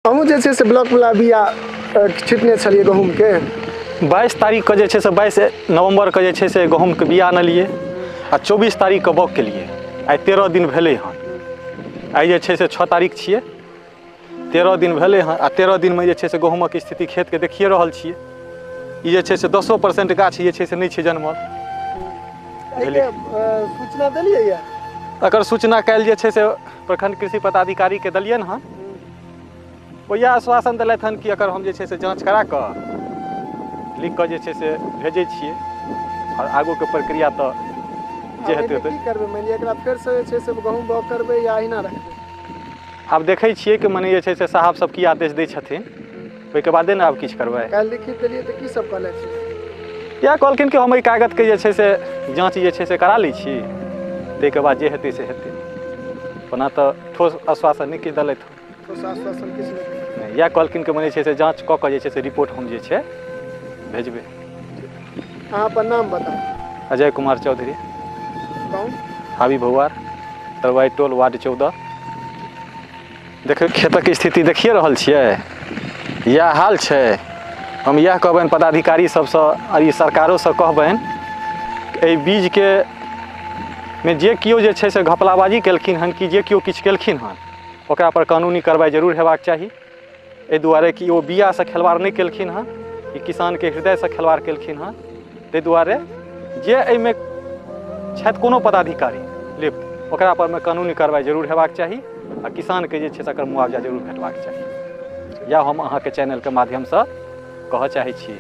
अहूँ जे छै से ब्लॉकवला बिया छिटने छलियै गहूँमके? 22 तारीखके जे छै से 22 नवम्बरके जे छै से गहूँमके बिया आनलियै आ 24 तारीखके बाउग केलियै। आइ 13 दिन भेलै हन। आइ जे छै से 6 तारीख छियै, 13 दिन भेलै हन आ 13 दिनमे जे छै से गहूँमक स्थिति खेतके देखिए रहल छियै। ई जे छै से 10% गाछ जे छै से नहि छै जनमल। सूचना देलियै? एकर सूचना काल्हि जे छै से प्रखंड कृषि पदाधिकारीके देलियनि हन। ओ इएह आश्वासन देलथि हन कि एकर हम जे छै से जाँच करा कऽ लिख कऽ जे छै से भेजै छियै आओर आगूके प्रक्रिया तऽ जे हेतै हेतै। की करबै? मानि लिअ एकरा फेरसँ जे छै से गहूँम बाउग करबै या अहिना रखबै? आब देखै छियै कि मने जे छै से साहब सब की आदेश दै छथिन, ओहिके बादे ने आब किछु करबै। काल्हि लिखित देलियै तऽ की सब कहलथि? इएह कहलखिन कि हम एहि कागजके जे छै से जाँच जे छै से करा लै छी, ताहिके बाद जे हेतै से हेतै। ओना तऽ ठोस आश्वासन नहि किछु देलथि। ठोस आश्वासन किछु नहि? इएह कहलखिन कि मने छै से जाँच कऽ कऽ जे छै से रिपोर्ट हम जे छै भेजबै। अहाँ अपन नाम बताउ। अजय कुमार चौधरी। गाँव? हाबी भौआर, तरवाइ टोल, वार्ड 14। देखियौ खेतक स्थिति देखिए रहल छियै, इएह हाल छै। हम इएह कहबनि पदाधिकारी सबसँ आओर ई सरकारोसँ कहबनि एहि बीजके मे जे केओ जे छै से घपलाबाजी केलखिन हन कि जे केओ किछु केलखिन हन ओकरा पर कानूनी कार्रवाइ जरूर हेबाक चाही। एहि दुआरे कि ओ बियासँ खेलवाड़ नहि केलखिन हन, ई किसानके हृदयसँ खेलवाड़ केलखिन हन। ताहि दुआरे जे एहिमे छथि कोनो पदाधिकारी लिप्त ओकरा परमे कानूनी कार्रवाइ जरूर हेबाक चाही आ किसानके जे छै से एकर मुआवजा जरूर भेटबाक चाही। इएह हम अहाँके चैनलके माध्यमसँ कहऽ चाहै छी।